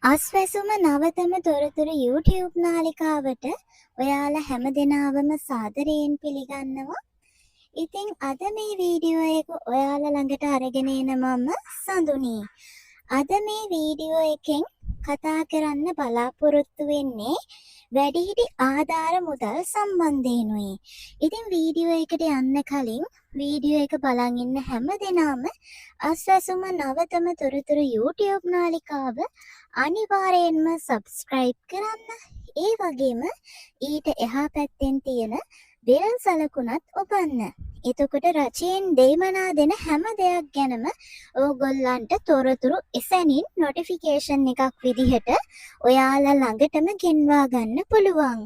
අස්වැසුම නවතම තොරතුරු YouTube නාලිකාවට ඔයාලා හැම දෙනාවම සාදරයෙන් පිළිගන්නවා. ඉතින් අද මේ වීඩියෝ එක ඔයාලා ළඟට අරගෙන එන මම සඳුනි. අද මේ වීඩියෝ එකෙන් කතා කරන්න බලාපොරොත්තු වෙන්නේ වැඩිහිටි ආධාර මුදල් සම්බන්ධයෙනුයි. ඉතින් වීඩියෝ එකට යන්න කලින් වීඩියෝ එක බලන් ඉන්න හැම දෙනාම අස්වැසුම නවතම තොරතුරු YouTube නාලිකාව අනිවාර්යයෙන්ම සබ්ස්ක්‍රයිබ් කරන්න. ඒ වගේම ඊට එහා පැත්තෙන් තියෙන බෙල් සලකුණත් ඔබන්න. එතකොට රජයෙන් දෙයිමනා දෙන හැම දෙයක් ගැනම ඕගොල්ලන්ට තොරතුරු එසැනින් නොටිෆිකේෂන් එකක් විදිහට ඔයාලා ළඟටම ගෙන්වා ගන්න පුළුවන්.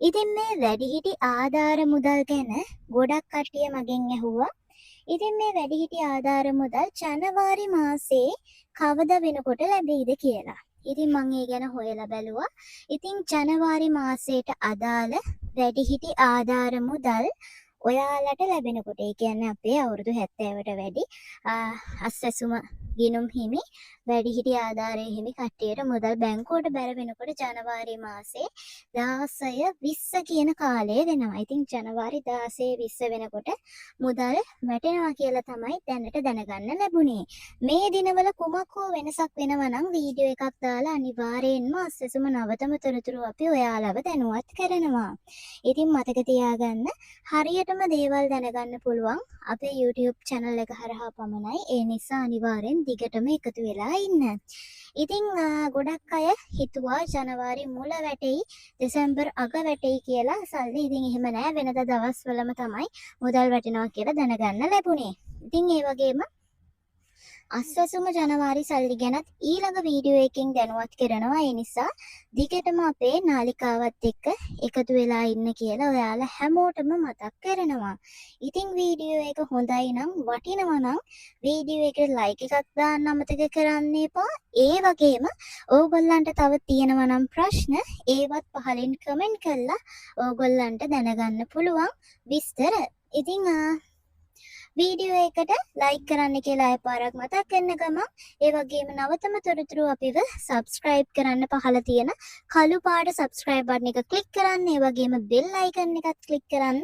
ඉතින් මේ වැඩිහිටි ආධාර මුදල් ගැන ගොඩක් කට්ටිය මගෙන් ඇහුවා. ඉතින් මේ වැඩිහිටි ආධාර මුදල් ජනවාරි මාසේ කවද වෙනකොට ලැබෙයිද කියලා. ඉතින් මං ඒ ගැන හොයලා බැලුවා. ඉතින් ජනවාරි මාසයට අදාළ වැඩිහිටි ආධාර මුදල් ඔයාලට ලැබෙනකොට, ඒ කියන්නේ අපේ අවුරුදු 70ට වැඩි අස්වැසුම ගිණුම් හිමි වැඩිහිටි ආධාරය හිමි කට්ටියට මුදල් බැංකුවට බැර වෙනකොට ජනවාරි මාසේ 16 20 කියන කාලය වෙනවා. ඉතින් ජනවාරි 16 20 වෙනකොට මුදල් වැටෙනවා කියලා තමයි දැනට දැනගන්න ලැබුණේ. මේ දිනවල කුමක් හෝ වෙනසක් වෙනවා නම් වීඩියෝ එකක් දාලා අනිවාර්යයෙන්ම අස්වැසුම නවතම තොරතුරු අපි ඔයාලව දැනුවත් කරනවා. ඉතින් මතක තියාගන්න, හරියටම දේවල් දැනගන්න පුළුවන් අපේ YouTube channel එක හරහා පමණයි. ඒ නිසා අනිවාර්යෙන් දිගටම එකතු වෙලා ඉන්න. ඉතින් ගොඩක් අය හිතුවා ජනවාරි මුල වැටෙයි, දෙසැම්බර් අග වැටෙයි කියලා සල්ලි. ඉතින් එහෙම නෑ, වෙනද දවස්වලම තමයි මුදල් වැටෙනවා කියලා දැනගන්න ලැබුණේ. ඉතින් ඒ වගේම අස්වැසුම ජනවාරි සල්ලි ගැනත් ඊළඟ වීඩියෝ එකකින් දැනුවත් කරනවා. ඒ නිසා දිගටම අපේ නාලිකාවත් එක්ක එකතු වෙලා ඉන්න කියලා ඔයාලා හැමෝටම මතක් කරනවා. ඉතින් වීඩියෝ එක හොඳයි නම්, වටිනවා නම් වීඩියෝ එකට ලයික් එකක් දාන්න අමතක කරන්න එපා. ඒ වගේම ඕගොල්ලන්ට තව තියෙනවා නම් ප්‍රශ්න, ඒවත් පහලින් කමෙන්ට් කරලා ඕගොල්ලන්ට දැනගන්න පුළුවන් විස්තර. ඉතින් වීඩියෝ එකට ලයික් කරන්න කියලා ආය පාරක් මතක් කරන ගමන්, ඒ වගේම නවතම තොරතුරු අපිව සබ්ස්ක්‍රයිබ් කරන්න පහළ තියෙන කළු පාට සබ්ස්ක්‍රයිබ් බටන් එක ක්ලික් කරන්න. ඒ වගේම බෙල් අයිකන් එකත් ක්ලික් කරන්න.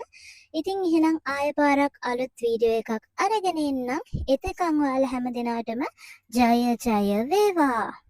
ඉතින් එහෙනම් ආය පාරක් අලුත් වීඩියෝ එකක් අරගෙන එන්නම්. එතකන් ඔයාලා හැම දෙනාටම ජය ජය වේවා.